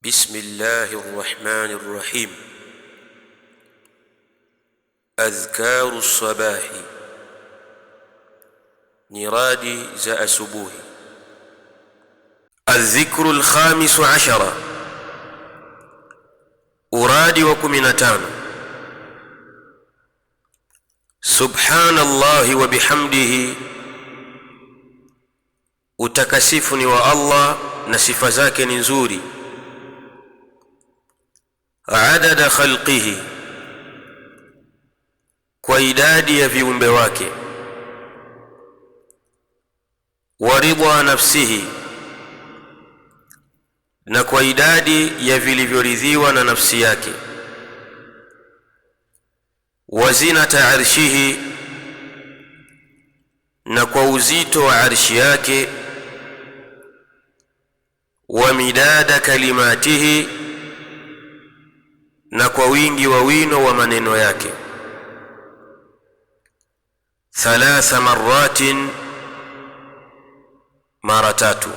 بسم الله الرحمن الرحيم. Adhkaru sabahi, nyiradi za asubuhi. Aldhikru lkhamisu ashara, uradi wa 15. Subhanallahi wa bihamdihi, utakasifu ni wa Allah na sifa zake ni nzuri. Adada khalqihi, kwa idadi ya viumbe wake. Wa ridha nafsihi, na kwa idadi ya vilivyoridhiwa na nafsi yake. Wa zinata arshihi, na kwa uzito wa arshi yake. Wa midada kalimatihi, na kwa wingi wa wino wa maneno yake. Thalatha maratin, mara tatu.